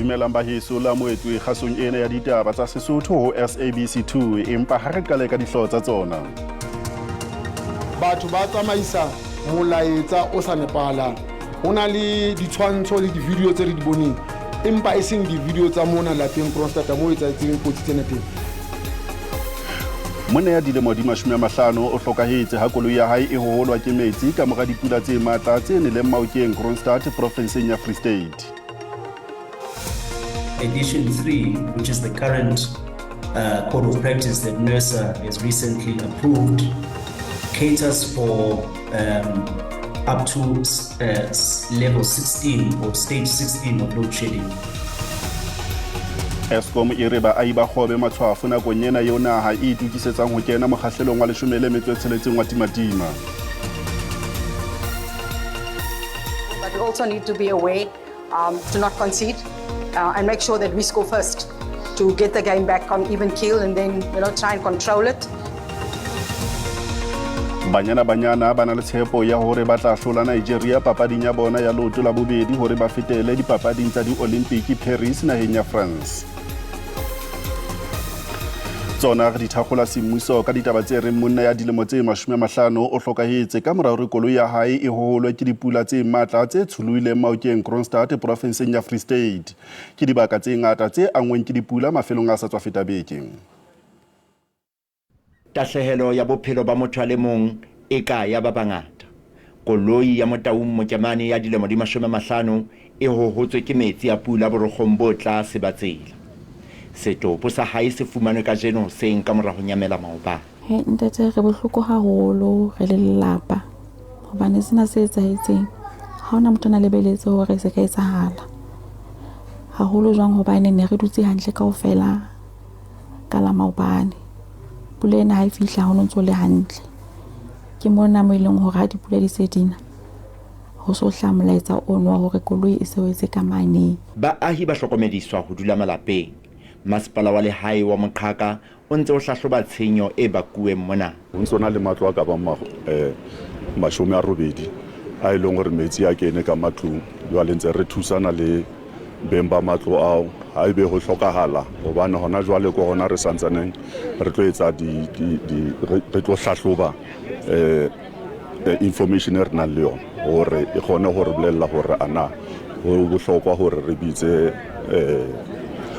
Dumelang baheso la moetswe kgasong ena ya ditaba tsa Sesotho ho SABC 2, empa ha re qale ka dihlooho tsa tsona. Batho ba tsamaisa molaetsa o sa nepahalang. Ho na le ditshwantsho le di-video tse re di boneng, empa e seng di-video tsa mona lapeng Kroonstad moo etsahetseng kotsi tsena teng. Monna ya dilemo di 50 o hlokahetse ha koloi ya hae e hoholwa ke metsi ka mora dipula tse matla tse neleng Maokeng, Kroonstad, profenseng ya Free State. Edition 3, which is the current code of practice that NERSA has recently approved, caters for up to level 16 or stage 16 of load shedding. Eskom e re baahi ba kgobe matshwafo nakong ena eo naha e itokisetsang ho kena mokgahlelong wa 16 wa timatima. But we also need to be aware to not concede and make sure that we score first to get the game back on even keel and then try and control it. Banyana Banyana ba na le tshepo ya hore ba tla hlola Nigeria papading ya bona ya leoto la bobedi hore ba fetele dipapading tsa di-Olympic Paris naheng ya France. Tsona re di thakgola semmuso ka ditaba tse reng monna ya dilemo tse 50 o hlokahetse ka mora hore koloi ya hae e hoholwe ke dipula tse matla tse tsholohileng Maokeng, Kroonstad, profenseng ya Free State. Ke dibaka tse ngata tse anngweng ke dipula mafelong a sa tswa feta beke. Tahlehelo ya bophelo ba motho a le mong e ka ya ba bangata. Koloi ya Motaung Mokemane ya dilemo di 50 e hohotswe ke metsi a pula borokgong bo tlase ba tsela. Setopo sa hae se fumanwe kajeno hoseng ka mora ho nyamela maobane. He ntate, re bohloko haholo re le lelapa hobane sena se etsahetseng ha hona motho a na lebeletse hore se ka etsahala. Haholo jwang hobane ne re dutse hantle kaofela ka la maobane. Pula ena ha e fihla ho no ntso le hantle. Ke mona mo e leng hore ha dipula di se dina, ho so hlaha molaetsa ono wa hore koloi e se wetse ka mane. Baahi ba hlokomediswa ho dula malapeng. Masepala wa lehae wa Moqhaka o ntse o hlahloba tshenyo e bakuweng mona. Ho ntso na le matlo a ka bang 80 a e leng hore metsi a kene ka matlung. Jwale ntse re thusana le beng ba matlo ao ha ebe ho hlokahala, hobane hona jwale ko hona re santsaneng re tlo etsa re tlo hlahloba information e re nang le yona hore e kgone ho re bolella hore ana ho bohlokwa hore re bitse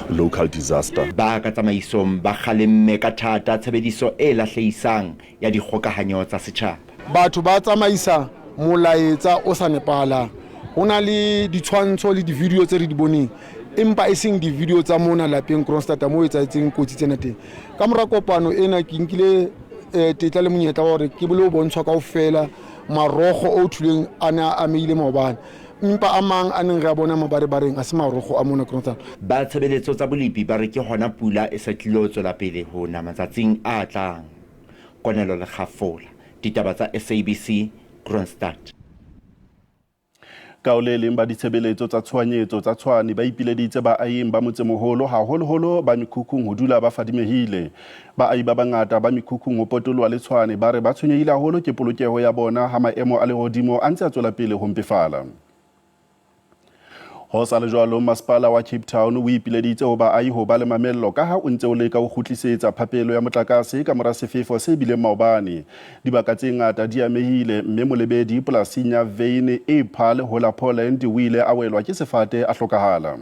local disaster. Ba ka tsamaisong ba kgalemme ka thata tshebediso e lahlehisang ya dikgokahanyo tsa setjhaba. Batho ba tsamaisa molaetsa o sa nepahalang. Ho na le ditshwantsho le di-video tse re di boneng, empa e seng di-video tsa mona lapeng Kroonstad moo etsahetseng kotsi tsena teng. Ka mora kopano ena ke nkile tetla le monyetla wa hore ke bole ho bontshwa kaofela marokgo o thuleng a ne a amehile maobane, empa a mang a neng re a bona mabarebareng a se marokgo a mona Kroonstad. Ba tshebeletso tsa bolepi ba re ke hona pula e sa tlilo tswela pele ho na matsatsing a tlang. Konelo Lekgafola, ditaba tsa SABC, Kroonstad. Ka o le leng ba ditshebeletso tsa tshohanyetso tsa Tshwane ba ipileditse baahing ba motsemoholo haholoholo ba mekhukhung ho dula ba fadimehile. Baahi ba bangata ba mekhukhung ho potoloha le Tshwane ba re ba tshwenyehile haholo ke polokeho ya bona ha maemo a lehodimo a ntse a tswela pele ho mpefala. Ho sa le jwalo, masepala wa Cape Town o ipileditse ho baahi ho ba le mamello ka ha o ntse o leka ho kgutlisetsa phapelo ya motlakase ka mora sefefo se bileng maobane. Dibaka tse ngata di amehile mme molebedi polasing ya veine e Paarl ho la Poland o ile a welwa ke sefate a hlokahala.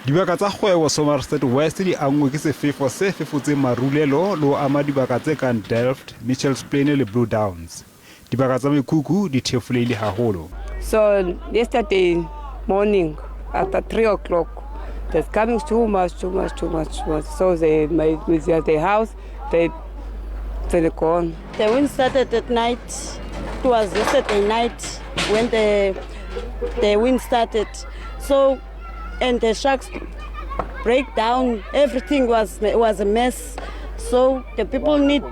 Dibaka tsa kgwebo Somerset West di anngwe ke sefefo se fefotseng marulelo le ho ama dibaka tse kang Delft, Mitchells Plain le Blue Downs. Dibaka tsa mekhukhu di thefolehile haholo. So yesterday morning after 3 o'clock, there's coming too much, too much, too much, too much. So they my the house, they gone. The wind started at night. It was yesterday night when the wind started. So, and the sharks break down. Everything was a mess. So the people need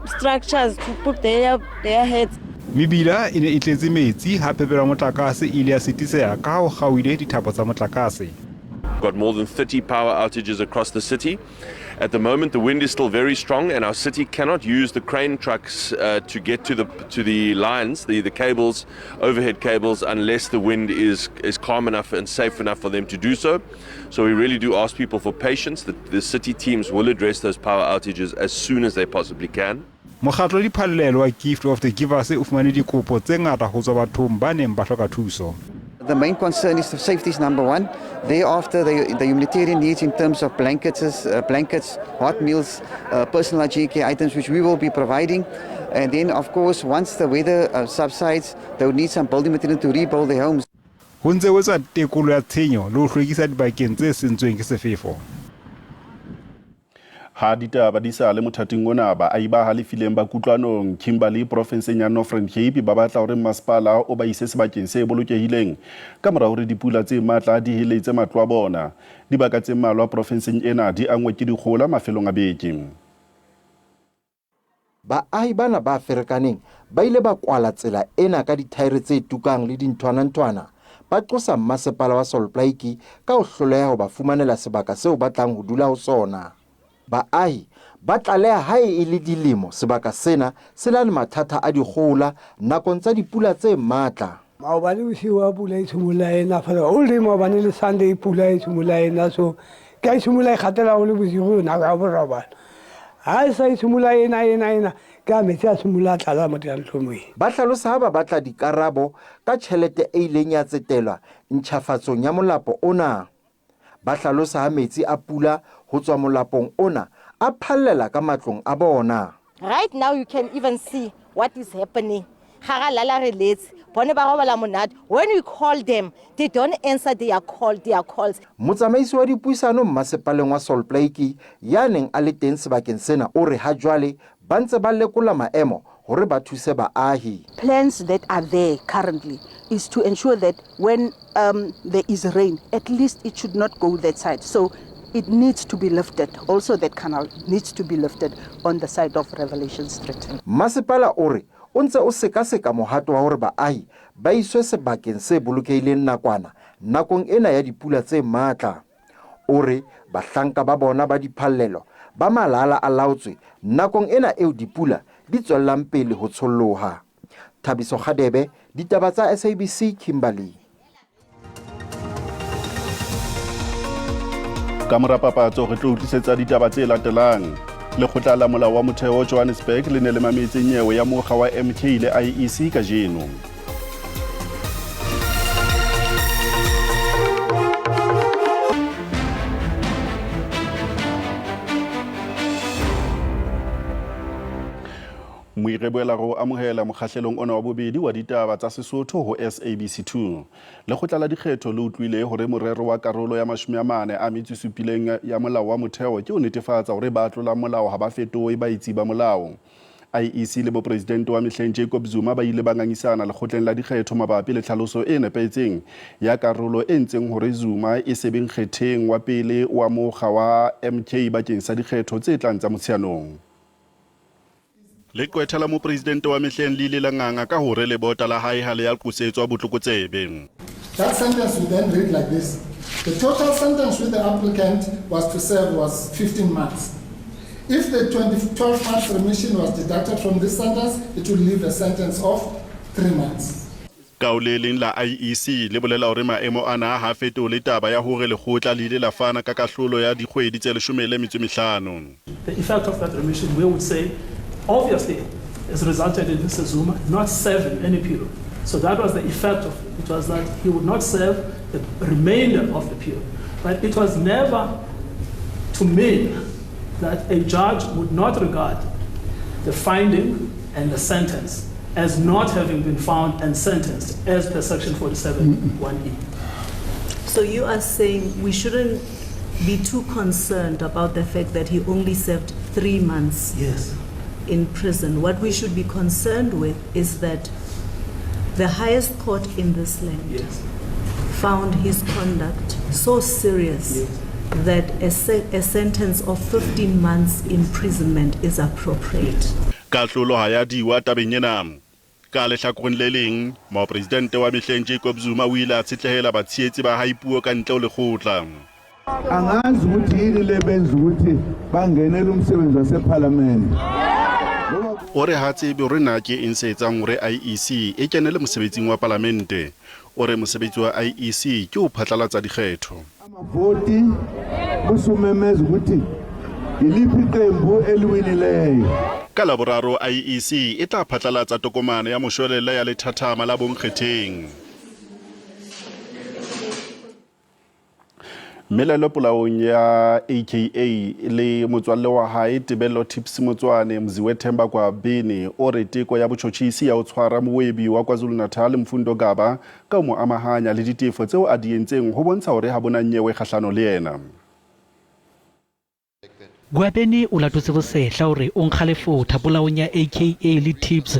structures to put their heads. Mebila e ne e tletse metsi ha phepelo ya motlakase e ile ya sitiseha ka ha ho kgaohile dithapo tsa motlakase. Got more than 30 power outages across the city. At the moment, the wind is still very strong, and our city cannot use the crane trucks to get to the lines, the cables, overhead cables, unless the wind is calm enough and safe enough for them to do so. So we really do ask people for patience. The city teams will address those power outages as soon as they possibly can. Mokgatlo wa diphallelo wa Gift of the Givers o fumane dikopo tse ngata ho tswa bathong ba neng ba hloka thuso. The main concern is the safety is number one. Thereafter, the humanitarian needs in terms of blankets, hot meals, personal hygiene care items, which we will be providing. And then, of course, once the weather subsides, they will need some building material to rebuild their homes. Ho ntse ho etswa tekolo ya tshenyo le ho hlwekisa dibakeng tse sentsweng ke sefefo. Ha ditaba di sa le mothating ona, baahi ba halefileng ba Kutlwanong, Kimberley, profenseng ya Northern Cape ba batla hore masepala o ba ise sebakeng se bolokehileng ka mora hore dipula tse matla di heletse matlo a bona. Dibaka tse mmalwa profenseng ena di angwe ke dikgohola mafelong a beke. Baahi bana ba ferekaneng ba ile ba kwala tsela ena ka dithaere tse tukang le dinthwananthwana, ba qosa mmasepala wa Sol Plaatje ka ho hloleha ho ba fumanela sebaka seo ba tlang ho dula ho sona. Baahi ba tlaleha ha e le dilemo sebaka sena se na le mathata a dikgohola nakong tsa dipula tse matla. Maobane bosiu wa pula e tshimolla ena fela o le maobane le Sunday pula e tshimolla ena, so ke a e tshimolla e kgatela ho le bosigo nako ya borobala. Ha e sa e tshimolla ena ena ena ke a metsi a tshimolla a tlala mo diantlomong. Ba hlalosa ha ba batla dikarabo ka tjhelete e ileng ya tsetelwa ntjhafatsong ya molapo ona. Ba hlalosa ha metsi a pula ho tswa molapong ona a phallela ka matlong a bona. Right now you can even see what is happening. Ga ra lala re letse, bone ba robala monate. When we call them, they don't answer their calls. Motsamaisi wa dipuisano mmasepaleng wa Sol Plaatje ya neng a le teng sebakeng sena o re ha jwale ba ntse ba lekola maemo hore ba thuse baahi. Plans that are there currently is to ensure that when there is rain, at least it should not go that side. So it needs to be lifted. Also that canal needs to be lifted on the side of Revelation Street. Masepala o re o ntse o sekaseka mohato wa hore baahi ba iswe sebakeng se bolokehileng nakwana nakong ena ya dipula tse matla. O re bahlanka ba bona ba diphallelo ba malala a laotswe nakong ena eo dipula di tswellang pele ho tsholloha. Thabiso Kgadebe, ditaba tsa SABC, Kimberley. Ka mora papatso re tlo utlisetsa ditaba tse latelang. Lekgotla la Molao wa Motheo Johannesburg le ne le mametse nyewe ya mokga wa MK le IEC kajeno. Moire boela ro amohela mokgahlelong ona wa bobedi wa ditaba tsa Sesotho ho SABC2. Lekgotla la dikgetho le utlwile hore morero wa karolo ya 47 ya molao wa motheo ke ho netefatsa hore ba tlolang molao ha ba fetohe baetsi ba molao. IEC le mopresidente wa mehleng Jacob Zuma ba ile ba ngangisana lekgotleng la dikgetho mabapi le tlhaloso e nepahetseng ya karolo e ntseng hore Zuma e se be nkgetheng wa pele wa mokga wa MK bakeng sa dikgetho tse tlang tsa Motsheanong. Leqwetha la mopresidente wa mehleng le ile la nganga ka hore lebota la hae ha le ya qosetswa botlokotsebe. That sentence would then read like this. The total sentence with the applicant was to serve was 15 months. If the 12 months remission was deducted from this sentence, it would leave a sentence of 3 months. Ka o le leng la IEC le bolela hore maemo ana ha fetole taba ya hore lekgotla le ile la fana ka kahlolo ya dikgwedi tse 15. The effect of that remission, we would say, obviously has resulted in Mr. Zuma not serving any period. So that was the effect of it. It was that he would not serve the remainder of the period. But it was never to mean that a judge would not regard the finding and the sentence as not having been found and sentenced as per section 47(1)E. So you are saying we shouldn't be too concerned about the fact that he only served 3 months. Yes. In prison. What we should be concerned with is that the highest court in this land, yes, found his conduct so serious, yes, that a sentence of 15 months imprisonment is appropriate. Kahlolo ha ya diwa tabeng ena. Ka lehlakoreng le leng, mopresidente wa mehleng Jacob Zuma o ile a tshetlehela batshehetsi ba hae puo ka ntle ho lekgotla. Angazi ukuthi yini le benza ukuthi bangenele umsebenzi wasephalamende. O re ha tsebe hore na ke eng se etsang hore IEC e kenele mosebetsing wa palamente. O re mosebetsi wa IEC ke ho phatlalatsa dikgetho. Amavoti busumemeza ukuthi yiliphi iqembu eliwinileyo. Ka Laboraro IEC e tla phatlalatsa tokomane ya moshwelella ya lethathama la bonkgetheng. Melaelo polaong ya AKA le motswalle wa hae Tebello Tips Motswane Mziwethemba Gwabini o re teko ya botjhotjhisi ya ho tshwara mowebi wa KwaZulu-Natal Mfundo Gaba ka ho mo amahanya le ditefo tseo a di entseng ho bontsha hore ha bona nyewe kgahlano le yena. Gwabeni o latotse bosehla hore o nkga lefotha polaong ya AKA le Tips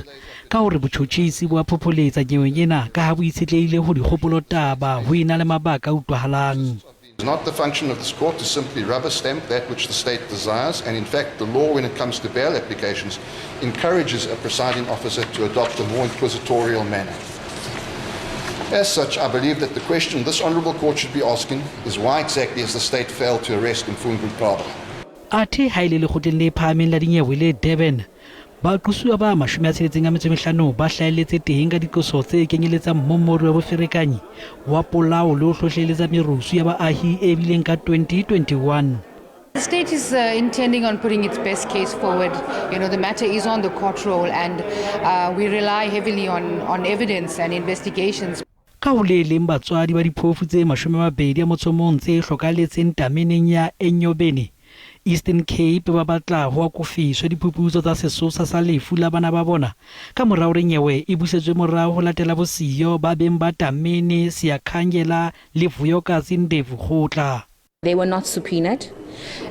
ka hore botjhotjhisi bo a phopholetsa nyeweng ena ka ha bo itshetlehile ho dikgopolotaba ho ena le mabaka a utlwahalang. It's not the function of this court to simply rubber stamp that which the state desires, and in fact, the law when it comes to bail applications encourages a presiding officer to adopt a more inquisitorial manner. As such, I believe that the question this honourable court should be asking is why exactly has the state failed to arrest Mfundu Gaba? Athe ha e le Lekgotleng le Phahameng la Dinyewe le Durban, baqosuwa ba 65 ba hlahelletse teng ka diqoso tse kenyeletsang mmommori wa boferekanyi, wa polao le ho hlohleletsa merusu ya baahi e bileng ka 2021. The state is intending on putting its best case forward. You know, the matter is on the court roll and we rely heavily on evidence and investigations. Ka ho le leng batswadi ba diphofu tse 21 tse hlokahalletseng tameneng ya Enyobeni, Eastern Cape ba batla ho akofiswe diphuputso tsa sesosa sa lefu la bana ba bona ka mora hore nyewe e busetswe morao ho latela bosiyo ba beng ba tamene Siyakhangela le Vuyokazi Ndevu kgotla. They were not subpoenaed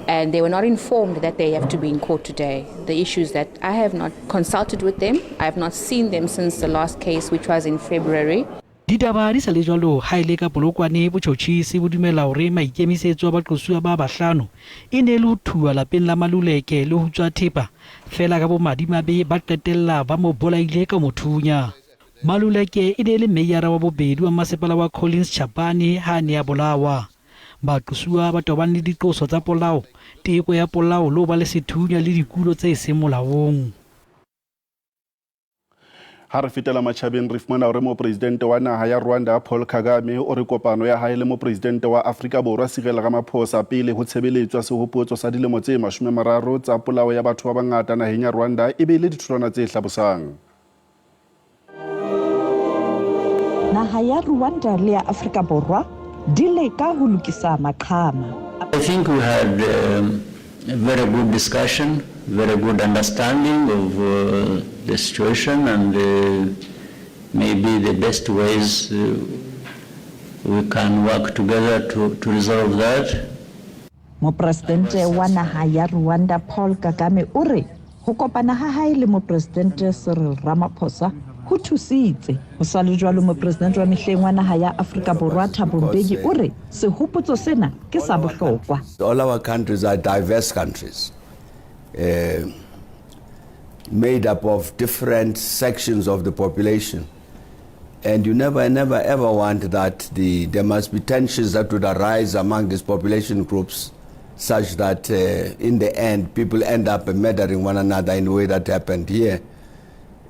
and they were not informed that they have to be in court today. The issue is that I have not consulted with them. I have not seen them since the last case, which was in February. Ditaba di sa le jwalo ha e le ka Polokwane, botjhotjhisi bo dumela hore maikemisetso a baqosuwa ba bahlano e ne e le ho thuwa lapeng la Maluleke le ho utswa thepa, feela ka bomadimabe ba qetella ba mo bolaile ka ho mo thunya. Maluleke e ne e le meiyara wa bobedi wa masepala wa Collins Chabane ha a ne a bolawa. Baqosuwa ba tobane le diqoso tsa polao, teko ya polao le ho ba le sethunya le dikulo tse seng molaong. Ha re fetela matjhabeng re fumana hore mopresidente wa naha ya Rwanda Paul Kagame o re kopano ya hae le mopresidente wa Afrika Borwa Cyril Ramaphosa pele ho tshebeletso ya sehopotso sa dilemo tse 30 tsa polao ya batho ba bangata naheng ya Rwanda e be le ditholwana tse hlabosang. Naha ya Rwanda le ya Afrika Borwa di leka ho lokisa maqhama. I think we had a very good discussion, very good understanding of the situation and maybe the best ways we can work together to resolve that. Mopresidente wa naha ya Rwanda Paul Kagame o re ho kopana ha hae le mopresidente Cyril Ramaphosa ho thusitse. Ho sa le jwalo, mopresidente wa mehleng wa naha ya Afrika Borwa Thabo Mbeki o re sehopotso sena ke sa bohlokwa. All our countries are diverse countries, made up of different sections of the population. And you never, never, ever want that there must be tensions that would arise among these population groups such that in the end people end up murdering one another in the way that happened here.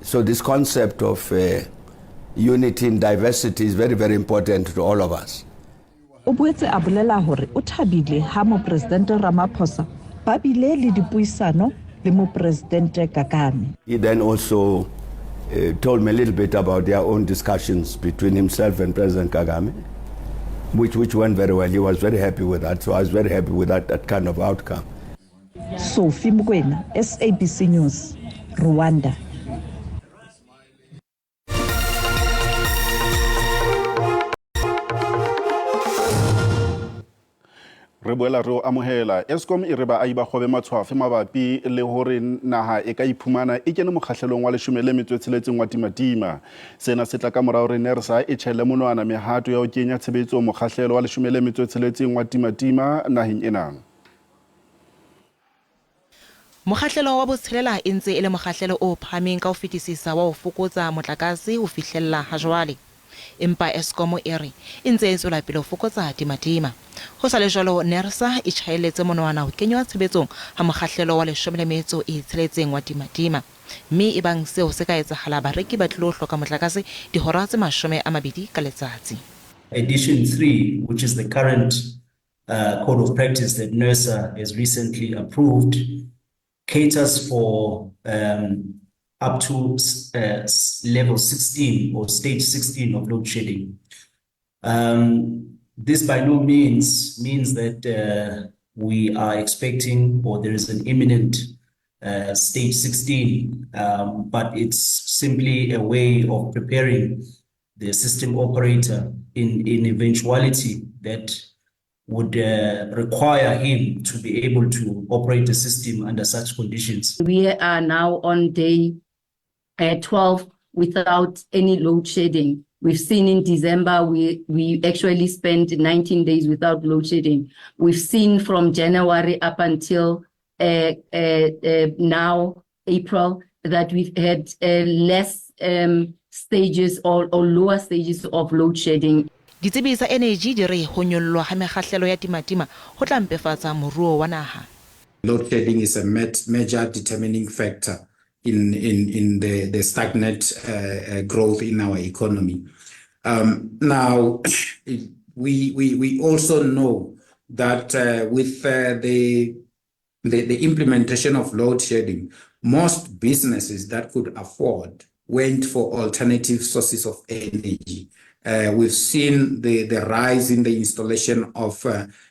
So this concept of unity in diversity is very, very important to all of us. O boetse a bolela hore o thabile ha mopresidente Ramaphosa ba bile le dipuisano le mopresidente Kagame. He then also told me a little bit about their own discussions between himself and President Kagame, which went very well. He was very happy with that, so I was very happy with that kind of outcome. Sophie Mokoena, SABC News, Rwanda. Re boela re o amohela. Eskom e re baahi ba kgobe matshwafo mabapi le hore naha e ka iphumana e kene mokgahlelong wa 16 wa timatima. Sena se tla ka mora hore NERSA e tjhaelle monwana mehato ya ho kenya tshebetsong mokgahlelo wa 16 wa timatima naheng ena. Mokgahlelo wa botshelela e ntse e le mokgahlelo o phahameng ka ho fetisisa wa ho fokotsa motlakase ho fihlella ha jwale. Empa Eskom e re e ntse e tswela pele ho fokotsa timatima. Ho sa le jwalo, NERSA e tjhaelletse monwana ho kenywa tshebetsong ha mokgahlelo wa 16 wa timatima. Mme ebang seo se ka etsahala bareki ba tlilo hloka motlakase dihora tse 20 ka letsatsi. Edition 3, which is the current code of practice that NERSA has recently approved, caters for up to level 16 or stage 16 of load shedding. This by no means means that we are expecting or there is an imminent stage 16, but it's simply a way of preparing the system operator in eventuality that would require him to be able to operate the system under such conditions. We are now on day 12 without any load shedding. We've seen in December, we actually spent 19 days without load shedding. We've seen from January up until now, April, that we've had less stages or lower stages of load shedding. Ditsebi tsa energy di re ho nyollwa ha mekgahlelo ya timatima ho tla mpefatsa moruo wa naha. Load shedding is a major determining factor in the stagnant growth in our economy. Now, we also know that with the implementation of load shedding, most businesses that could afford went for alternative sources of energy. We've seen the rise in the installation of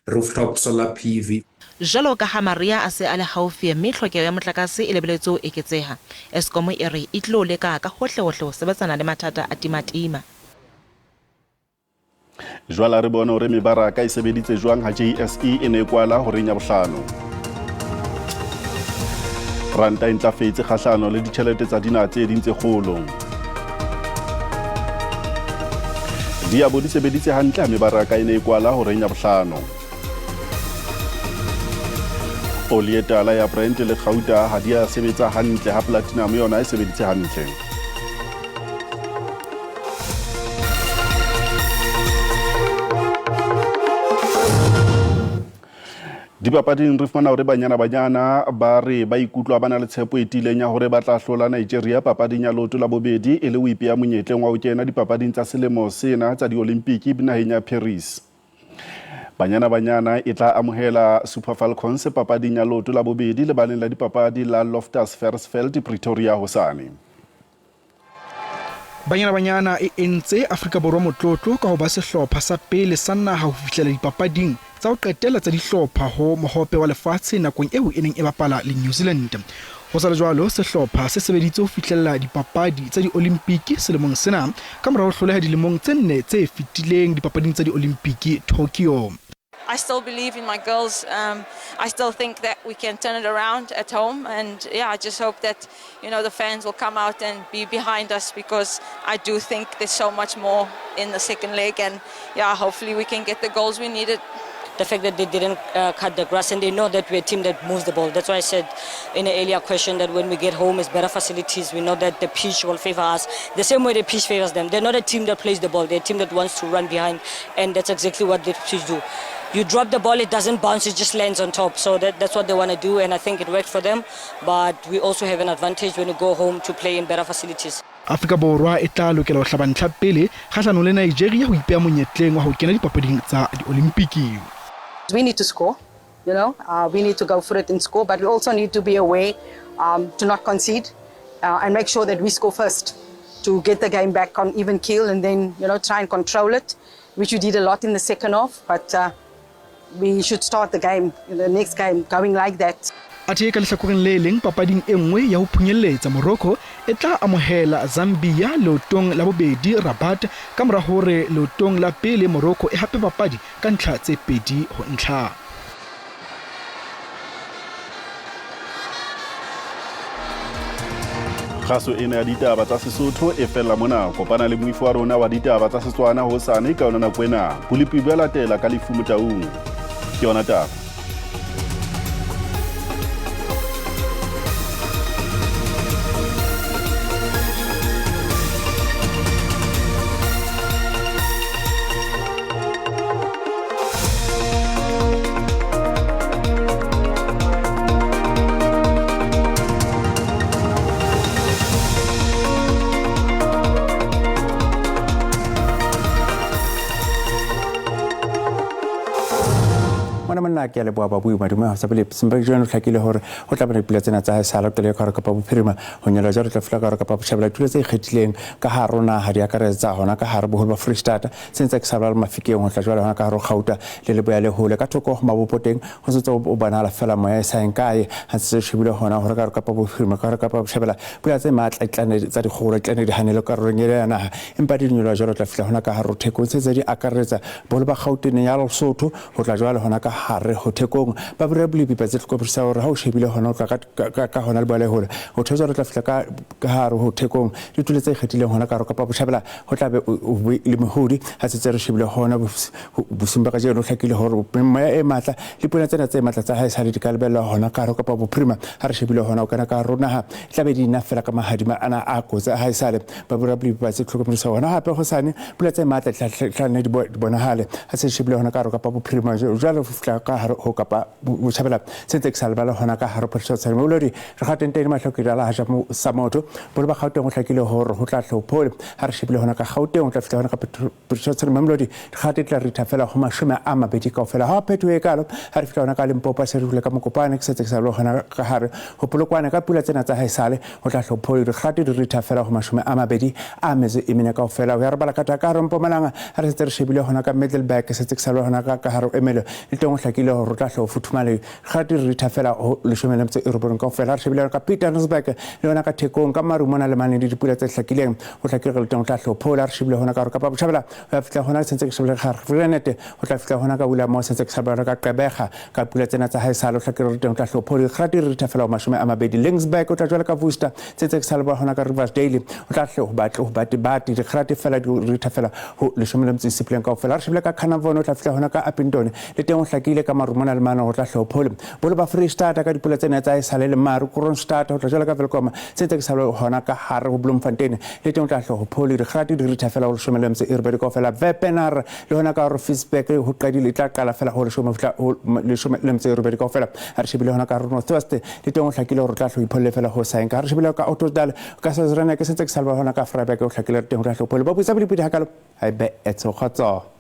rooftop solar PV. Jwalo ka ha mariha a se a le haufi mme tlhokeho ya motlakase e lebeletswe ho eketseha, Eskom e re e tlo leka ka hohlehohle ho sebetsana le mathata a timatima. Jwale re bone hore mebaraka e sebeditse jwang ha JSE e ne e kwala horeng ya bohlano. Ranta e ntlafetse kgahlano le ditjhelete tsa dinaha tse ding tse kgolo. Diabo di sebeditse hantle ha mebaraka e ne e kwala horeng ya bohlano. Oli e tala ya Brent le kgauta ha di a sebetsa hantle ha platinum yona e sebeditse hantle. Dipapading re fumana hore Banyana Banyana ba re ba ikutlwa ba na le tshepo e tiileng ya hore ba tla hlola Nigeria papading ya leoto la bobedi e le ho ipeha monyetleng wa ho kena dipapading tsa selemo sena tsa diolimpiki naheng ya Paris. Banyana Banyana e tla amohela Super Falcons papading ya leoto la bobedi lebaleng la dipapadi la Loftus Versfeld Pretoria hosane. Banyana Banyana e entse Afrika Borwa motlotlo ka ho ba sehlopha sa pele sa naha ho fihlela dipapading tsa ho qetela tsa dihlopha ho mohope wa lefatshe nakong eo e neng e bapala le New Zealand. Ho sa le jwalo, sehlopha se sebeditse ho fihlella dipapadi tsa diolimpiki selemong sena ka mora ho hloleha dilemong tse nne tse fetileng dipapading tsa diolimpiki Tokyo. I still believe in my girls. I still think that we can turn it around at home, and yeah, I just hope that the fans will come out and be behind us, because I do think there's so much more in the second leg, and yeah, hopefully we can get the goals we needed. The fact that they didn't cut the grass, and they know that we're a team that moves the ball. That's why I said in an earlier question that when we get home, it's better facilities. We know that the pitch will favor us the same way the pitch favors them. They're not a team that plays the ball. They're a team that wants to run behind, and that's exactly what the pitch do. You drop the ball, it doesn't bounce, it just lands on top. So that's what they want to do, and I think it worked for them. But we also have an advantage when we go home to play in better facilities. Afrika Borwa e tla lokela ho hlaba ntlha pele kgahlanong le Nigeria ho ipeha monyetleng wa ho kena dipapading tsa diolimpiki. We need to score, we need to go for it and score, but we also need to be aware to not concede and make sure that we score first to get the game back on even keel, and then, try and control it, which we did a lot in the second half, but we should start the game, the next game, going like that. Athe ka lehlakoreng le leng papading e nngwe ya ho phunyelletsa, Morocco e tla amohela Zambia leotong la bobedi Rabat ka mora hore leotong la pele Morocco e hape papadi ka ntlha tse 2-0. Kgaso ena ya ditaba tsa Sesotho e fella mona. Kopana le moifo wa rona wa ditaba tsa Setswana hosane ka yona nako ena. Bolipi bo latela ka Lefu Motaung. Ke yona taba. nna ke a leboha babui madume ha sa pele sempe jwang o hlakile hore ho tla bana dipula tsena tsa haesale qele ka hare kapa bophirima ho nyoloha jwalo tla fihla ka hare kapa botjhabela. Dipula tse ikgethileng ka hare ho naha di akaretsa hona ka hare boholo ba Freistata se ntse ke sa bala Mafikeng ho tla jwale hona ka hare ho Gauta le Leboya le hole ka thoko ho mabopo teng ho ntse o bonahala fela moya e sa yeng kae ha ntse se shebile hona hore ka hare kapa bophirima ka hare kapa botjhabela pula tse matla di tla nne tsa dikgohola di tla nne di hanele karolong ena ya naha empa di nyoloha jwalo tla fihla hona ka hare ho thekong se ntse di akaretsa boholo ba Gauteng ya Lesotho ho tla jwale hona ka hare ho thekong ba bura bolepi ba tse hlokomedisa hore ha o shebile hona ho tla ka hona leboya le hole ho theosa re tla fihla ka hare ho thekong ditulo tse ikgethileng hona ka hare kapa botjhabela ho tla be le mehodi ha se tse re shebile hona bosiung ba kajeno ho hlakile hore moya e matla le pula tsena tse matla tsa haesale di ka lebellwa hona ka hare kapa bophirima ha re shebile hona ho kena ka hare ho naha e tla be di na fela ka mahadima ana a kotsi a haesale ba bura bolepi ba tse hlokomedisa hona hape hosane pula tse matla di tla nne di bonahale ha se shebile hona ka hare kapa bophirima jwale ho fihla ka hare ho kapa botjhabela se ntse ke sa lebala hona ka hare Port Molodi re gateng teng mahlokedi a lahaja sa motho bolo ba Gauteng o hlakile hore ho tla hlopole ha re shebile hona ka Gauteng o tla fihla hona ka Port Mamelodi dikgate tla ritha fela ho 20 kaofela ha phetoho e kalo ha re fihla hona ka Limpopo se re hule ka Mokopane ke setse ke sa le hona ka hare ho Polokwane ka pula tsena tsa haesale ho tla hlopole dikgate di ritha fela ho 24 kaofela ho ya robala ka ka hare Mpumalanga ha re setse re shebile hona ka Middelburg setse ke sa le hona ka hare Ermelo le teng o hlakile hore o tla hlo futhumale dikgate di ritha fela ho 19 kaofela ha re shebile ka Pietermaritzburg le yona ka Thekong ka maru mona le mane le dipula tse hlakileng ho hlakile re le teng o tla hlophola re shebile hona ka hore kapa botjhabela ho ya fihla hona sentse ke shebile ga Renet ho tla fihla hona ka William sentse ke shebile ka Gqeberha ka pula tsena tsa haesale ho hlakile re teng o tla hlophola dikgate di ritha fela ho 20 Laingsburg o tla jwale ka Worcester sentse ke sa leba hona ka Riversdale o tla hle ho batle ho bate bate dikgate fela di ritha fela ho 17 kaofela re shebile ka Carnarvon o tla fihla hona ka Upington le teng o hlakile ka maru mona le mane ho tla hlophola bolo ba Freistata ka dipula tsena tsa haesale le maru Kroonstad ho tla jwale ka Welkom sentse ke sa le hona ka hare ho Bloemfontein le teng o tla hlophola dikgate di ritha fela ho 18 kaofela Wepener le hona ka hore Ficksburg ho qadile e tla qala fela ho 18 kaofela ha re shebile hona ka hare North West le teng o hlakile hore o tla hlo ipholle fela ho saeng ka ha re shebile ka Ottosdal ka Sazrana ke sentse ke sa le hona ka Vryburg o hlakile re teng o tla hlophola ba busa bodipodi hakalo ha e be etso kgotso.